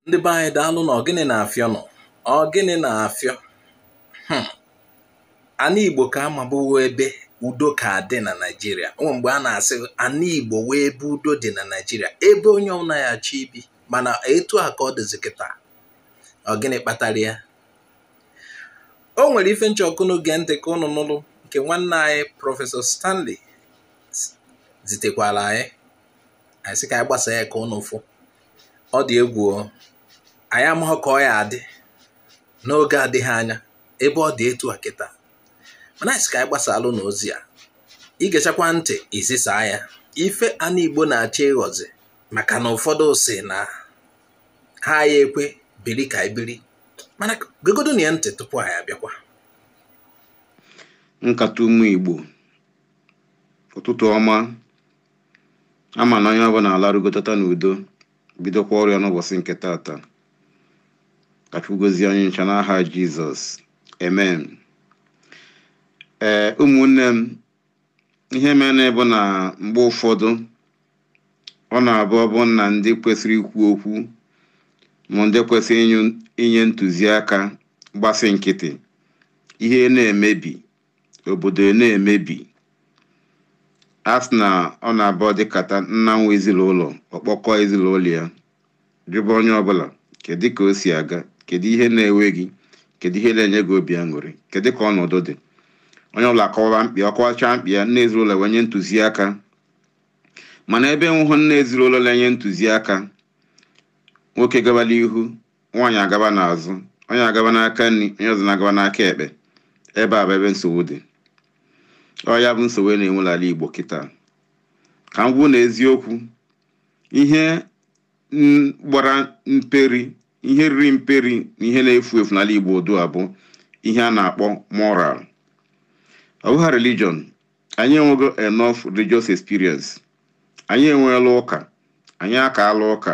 Ndị be anyị, daalụ. Na ọgịnị na-afịọ nọ, ọgịnị na-afịọ? Ana Igbo ka amabụwo ebe udo ka dị na Naịjirịa. Onwe mgbe a na-asị ana Igbo wee ebe udo dị na Naịjirịa, ebe onye ọbụla ya achọ ibi, mana etu a ka ọ dịzi kịta. Ọgịnị kpatara ya? O nwere ife nchọkụnụ. Gee ntị ka ụnụ nụrụ nke nwanne anyị Prọfesọ Stanley zitekwara anyị. Anyị sị ka anyị gbasa ya ka ụnụ fụ. Ọ dị egwu o. Anyị amaghị ka ọ ya adị n'oge adịghị anya ebe ọ dị etu a kịta, mana anyị sị ka anyị gbasalụ n'ozi a. Igechakwa ntị, izisaa ya. Ife ana Igbo na-achọ ịghọzi, maka na ụfọdụ si na ha ya ekwe biri ka ebiri, mana gegodo na ya ntị tupu anyị abịakwa. Nkata ụmụ Igbo, ụtụtụ ọma. Ama na onye ọbụla alarugotata n'udo, bidokwa ọrụ ya n'ụbọchị nke tata. Ka Chukwu gozie anyị ncha n'aha Jizọs, amen. Ee, ụmụnne m, ihe mere bụ na mgbe ụfọdụ ọ na-abụ ọ bụ na ndị kwesịrị ikwu okwu ma ndị kwesịrị inye ntụziaka gbasị nkịtị, ihe na-emebi obodo na-emebi. A sị na ọ na-abụ dịkata nna nwe ezinụlọ, ọkpọkọ ezinụlọ ya, jụba onye ọbụla, kedu ka o si aga, kedu ihe na-ewe gị, kedu ihe na-enye gị obi aṅụrị, kedu ka ọnọdụ dị. Onye ọbụla akọwa mkpi, ọkọwacha mkpi ya, nne ezinụlọ wee nye ntụziaka. Mana ebe nwụhụ nne ezinụlọ na-enye ntụziaka, nwoke gaba n'ihu, nwaanyị agaba n'azụ, onye agaba n'aka nri, onye ọzọ na-agaba n'aka ekpe. Ebe a bụ ebe nsogbu dị. Ọ ya bụ nsogbu na-enwe n'ala Igbo kịta. Ka m gwuo na eziokwu, ihe gbara mperi, ihe riri mperi na ihe na-efu efu n'ala Igbo odu a bụ ihe a na-akpọ moral. Ọ bụghị religion. Anyị enwego enough religious experience. Anyị enweela ụka, anyị akaala ụka,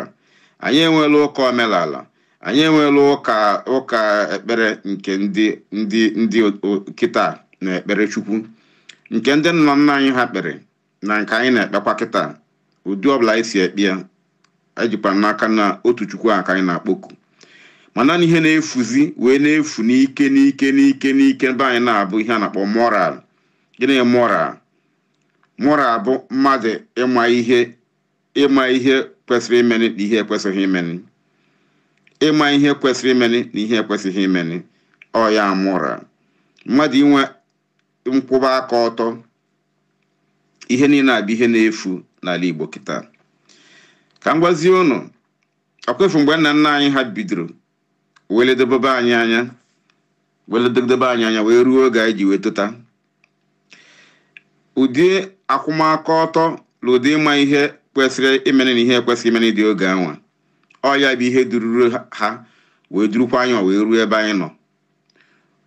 anyị enweela ụka omenala, anyị enweela ụka ekpere nke ndị kịta na-ekpere Chukwu, nke ndị nna nna anyị ha kpere na nke anyị na-ekpekwa kịta. Ụdị ọbụla anyị si ekpe ya, ejikwa n'aka na otu Chukwu a ka anyị na-akpọku. Mana ihe na-efuzi wee na-efu n'ike n'ike n'ike n'ike ebe anyị na-abụ ihe a na-akpọ moral. Gịnị moral? Moral bụ mmadụ ịma ihe kwesịrị imeni na ihe ekwesịghị imeni, ịma ihe kwesịrị imeni na ihe ekwesịghị imeni. Ọ ya moral, mmadụ inwe nkwụba aka ọtọ. Ihe niile a bụ ihe na-efu n'ala Igbo kịta. Ka m gwazie unu, ọkwefu mgbe nna nna anyị ha bidoro wee ledebebe anyị anya, wee ledebe anyị anya, wee ruo oge anyị ji wee tota, ụdị akwụmaka ọtọ na ụdị ịma ihe kwesịrị imene na ihe ekwesịghị imene dị oge anwa. Ọ ya bụ ihe dururu ha wee durukwa anyị wee ruo ebe anyị nọ,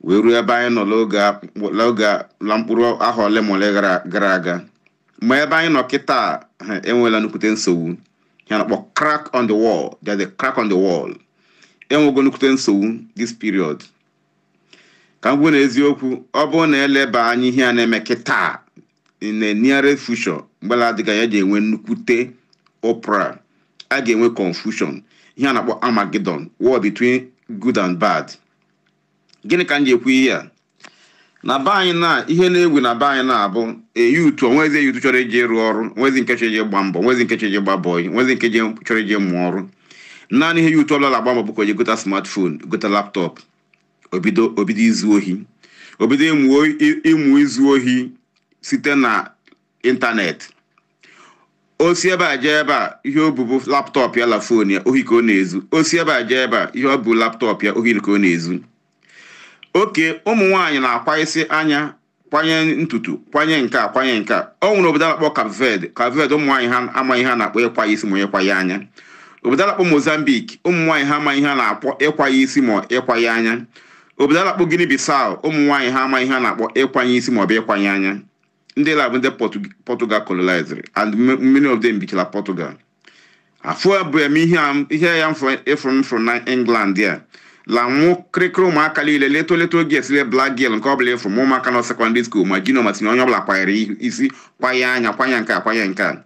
wee ruo ebe anyị nọ n'oge la mkpụrụ ahọ ole ma ole gara aga. Ma ebe anyị nọ kịta, enweela nnukwute nsogbu, ya na-akpọ crack on the wall. There's a crack on the wall. Enwego nnukwute nsogbu this period. Ka m gwuo na eziokwu, ọ bụrụ na eleba anya ihe a na-eme kịta, in the nearest future, mgbe adịghị anya, ji enwe nnukwute uproar, a ga-enwe confusion, ihe a na-akpọ Armageddon, war between good and bad. Gịnị ka m ji ekwu ihe a? Na be anyị na ihe na-ewu na be anyị na-abụ eyutu onwezi eyutu chọrọ ije ịrụ ọrụ, nwezi nke chọrọ ije gba mbọ, nwezi nke chọrọ ije gba bọyị, nwezi nke chọrọ ije mụọ ọrụ. Naanị ihe youth ọbụla agba mbọ bụ ka o je gota smartphone, gota laptop, obido izu ohi, obido ịmụ izu ohi site na ịntanetị. O si ebe a jee ebe a, ihe o bu bụ laptop ya la phone ya, ohi ka ọ na-ezu. O si ebe a jee ebe a, ihe ọ bụ laptop ya, ohi ka ọ na-ezu. Oke ụmụ nwaanyị na-akwa isi anya, kwanye ntutu, kwanye nke a, kwanye nke a. O nwere obodo a na-akpọ Cape Verde. Cape Verde, ụmụ nwaanyị ha amaghị ihe a na-akpọ ịkwa isi ma ịkwa ya anya. Obodo a na-akpọ Mozambique, ụmụ nwaanyị ha amaghị ihe a na-akpọ ịkwa ya isi ma ịkwa ya anya. Obodo a na-akpọ Guinea Bissau, ụmụ nwaanyị ha amaghị ihe a na-akpọ ịkwanye isi ma ọ bụ ịkwanye anya. Ndị la bụ ndị Portugal colonized, and many of them bichara Portugal. Afọ bụ eme ihe ya ịfụrụ mfụrụ na England ya la nwụ kịrịkịrị. Ụmụaka niile leto leto oge esile black girl nke ọbụla ịfụ, ma ụmụaka nọ secondary school, ma junior, ma senior, onye ọbụla kwanyere isi, kwanye anya, kwanye nke a, kwanye nke a.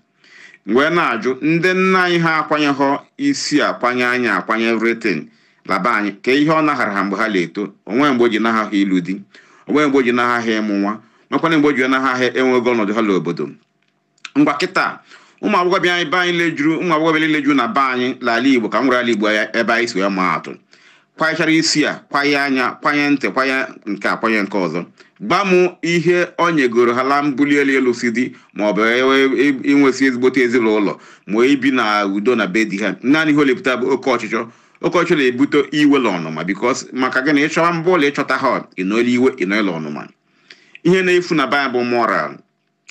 Wee na-ajụ ndị nna anyị ha akwanyeghọ isi, akwanye anya, akwanye everything laba anyị ka ihe ọ naghara ha mgbe ha na-eto. Onwe mgbe o ji naha ha ịlụ di, onwe mgbe o ji naha ha ịmụ nwa, nwekwana mgbe o ji naha ha enwego ọnọdụ ha n'obodo. Ngwa kịta ụmụ agbọghọbịa anyị be anyị lejuru, ụmụ agbọghọbịa lejuru na be anyị n'ala Igbo, ka m nwere ala Igbo ebe anyị si wee maa atụ, kwanyechara isi a, kwanye anya, kwanye ntị, kwanye nke a, kwanye nke ọzọ. Gba m ihe ọ nyegoro ha la mbuli elu elu si di, ma ọ bụ inwesị ezigbote ezinụlọ, ma ibi na udo na be di ha. Naanị ihe olepụta bụ oke ọchịchọ. Oke ọchịchọ na-ebute iwe na ọnụma, bikos maka gịnị? Ịchọwa mbụ ụlọ ịchọta ha, ịnọla iwe, ịnọla ọnụma. Ihe na-efu na Baịbụl moral.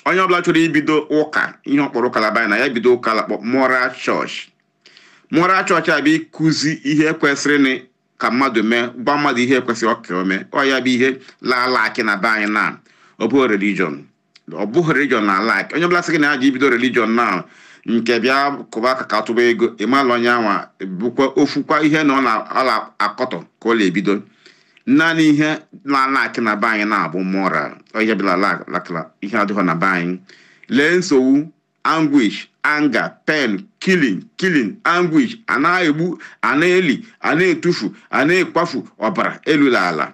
Onye ọbụla chọrọ ibido ụka, ihe ọkpọrọ ụka la na ya bido ụka lakpọ moral church. Moral church a bụ ịkụzi ihe kwesịrị ka mmadụ mee, gwa mmadụ ihe kwesịrị ọka o mee. Ọ ya bụ ihe laala akị na be anyị na ọ bụghị religion, ọ bụghị religion na alak. Onye ọbụla sị gị na ya ji ibido religion na nke bịa kụba aka ka atụba ego, ịmala onye anwa bụkwa ofukwa ihe na ọ na-akọtọ ka ọ na-ebido. Naanị ihe na-ala akị na be anyị na-abụ moral. Ihe bịala lakla ihe adịghọ na be anyị. Lee nsogbu, anguish, anger, pain, killing, killing, anguish, a na-egbu, a na-eli, a na-etufu, a na-ekwafu ọbara elula ala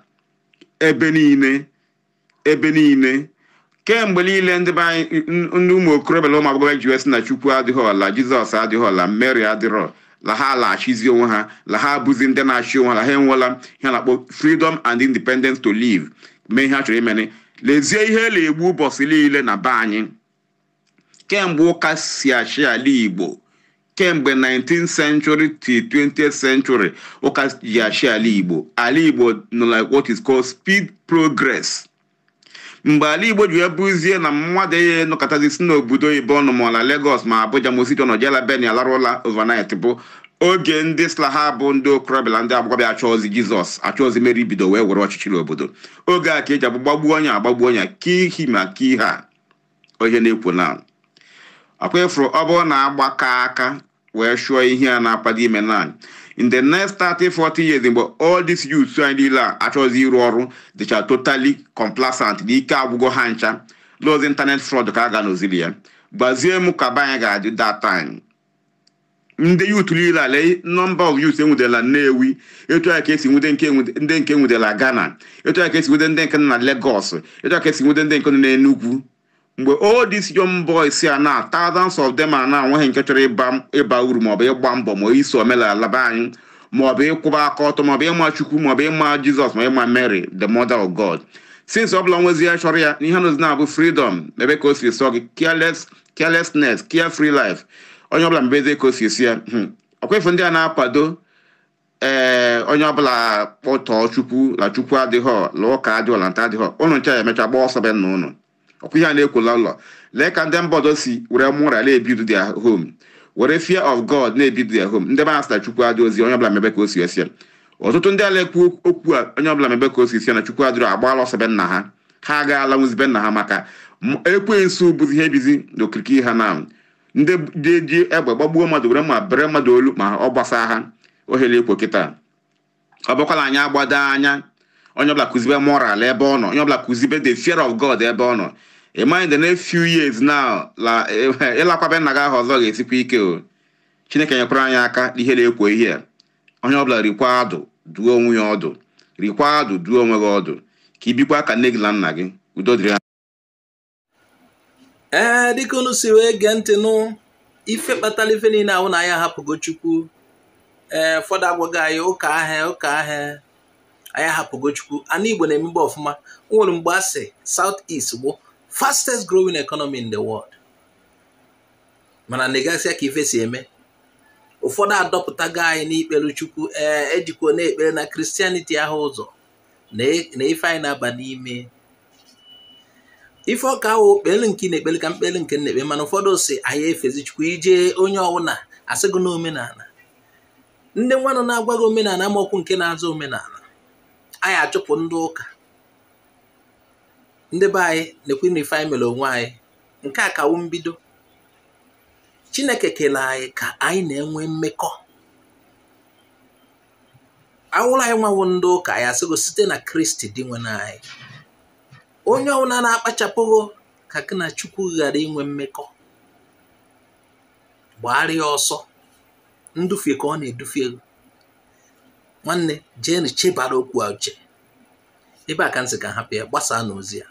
ebe niile, ebe niile. Kemgbe niile ndị be anyị, ndị ụmụ okorobịa na ụmụ agbọghọbịa ji wee sị na Chukwu adịghị ọla, Jizọs adịghị ọla, Mary adịrọ la, ha laghachizi onwe ha, la ha abụzi ndị na-achị onwe ha, la ha enwela ihe na-akpọ freedom and independence to live, mee ihe ha chọrọ imene. Lezie ihe na-egbu ụbọchị niile na be anyị kemgbe ụka si achị ala Igbo, kemgbe 19th century to 20th century ụka ji achị ala Igbo. Ala Igbo nọ like what is called speed progress. Mgbe ala Igbo ji wee bụzie na mmadụ ihe nọkọtazi si n'obodo oyibo ọnụ, ma na Lagos, ma Abuja, ma ositi ọnọ jela Beni alarụla overnight, bụ oge ndị sla ha bụ ndị okorobịa na ndị agbọghọbịa achọọzi Jizọs, achọọzi Mary, bido wee were ọchịchị n'obodo. Oge a ka eji abụ gbagbuo onye, agbagbuo onye ka ihi ma ka ihe a onye na-ekwo na akwa efuru. Ọ bụrụ na agbakọ aka wee chụọ ihe a na-akwado ime na in the next 30 40 years, mgbe all these youths anyị niile a achọghịzi ịrụ ọrụ, dịcha totally complacent na ike agwụgo ha ncha, those internet fraud ka a ga n'ozili ya. Gbazie m ka be anyị ga-adị that time. Ndị youth niile a, lee number of youth enwudela Nnewi, etu a ka esi nwude nke ndị nke nwudela Ghana, etu a ka esi nwude ndị nke nọ na Lagos, etu a ka esi nwude ndị nke nọ n'Enugu. Mgbe all these young boys a na thousands of them a na-enweghị nke chọrọ ịba uru, maọbụ ịgba mbọ, ma iso omenala be anyị, maọbụ ịkwụba aka ọtọ, maọbụ ịma Chukwu, maọbụ ịma Jizọs, ma ịma Mary the mother of God, since ọ bụla nwezi ya chọrọ ya ihe nọzi na-abụ freedom ebe ka o si sọ gị, careless, carelessness, carefree life, onye ọbụla mbeze ka o si esi ya. Ọkwa ifu ndị a na-akwado ee, onye ọbụla kpọtọọ Chukwu na Chukwu adịghọ, la ụka adịghọ, la nta adịghọ, ụnụ ncha ya emecha gbaa ọsọ be nna ụnụ. Ọkwa ihe a na-ekwola ụlọ. Lee ka ndị mba ọzọ si were moral na-ebido their home, were fear of God na-ebido their home. Ndị be ha sị na Chukwu adị ozi, onye ọbụla mebe ka o si esi ya. Ọtụtụ ndị ala ekwu okwu a, onye ọbụla mebe ka o si esi ya na Chukwu adịrọ, agbaala ọsọ be nna ha. Ha agaala nwụzi be nna ha, maka ekwensu bụzi ihe bizi n'okirikiri ha na ndị ji egbe gbagbuo mmadụ, were mma bere mmadụ olu, ma ọ gbasaa ha ohere ekwo kịta. Ọ bụkwala anyị agbado anya, onye ọbụla kụzibe moral ebe ọ nọ, onye ọbụla kụzibe the fear of God ebe ọ nọ. Ịma, the next few years now, la ịlakwabe nna gị ahụ ọzọ ga-esikwa ike o. Chineke nyekwara anyị aka n'ihe na-ekwo ihe a. Onye ọbụla rikwa adụ duo onwe ya ọdụ, rikwa adụ duo onwe gị ọdụ, ka ibikwa ka nne gị na nna gị. Udo dịrị ha. Ee, dịka unu si wee gee ntị nụ, ife kpatara ife niile ahụ na anyị ahapụgo Chukwu. Ee, ụfọdụ agwaghị anyị ụka ahịa, ụka ahịa, anyị ahapụgo Chukwu. Ana Igbo na-emebe ọfụma. O nwere mgbe a sị South East bụ fastest growing economy in the world, mana negasịa ka ife si eme. Ụfọdụ adọpụtago anyị n'ikpere Chukwu. Ee, ejikwa na-ekpere na Christianity ahụ ụzọ na ife anyị na-aba n'ime ife ọka ahụ, kpere nke na-ekpere ka mkpere nke na-ekpe. Mana ụfọdụ si anyị efezi Chukwu ije, onye ọbụla asịgụ na omenala ndị nwanụ na-agwaghị omenala amaokwu nke na-azụ omenala anyị achụpụ ndị ụka. Ndị be anyị na-ekwe na ife anyị mere onwe anyị nke a kawo mbido. Chineke kele anyị ka anyị na-enwe mmekọ awụrụ anyị nwawo ndị ụka anyị asịgo site na Kristi dị nwe anyị. Onye ọbụla na-akpachapụghị ka gị na Chukwu ghara inwe mmekọ. Gbagharịa ọsọ ndufie ka ọ na-edufie. Nwanne, jeenu chebara okwu a uche. Ebe a ka m sị ka hapụ ya gbasaa n'ozi ya.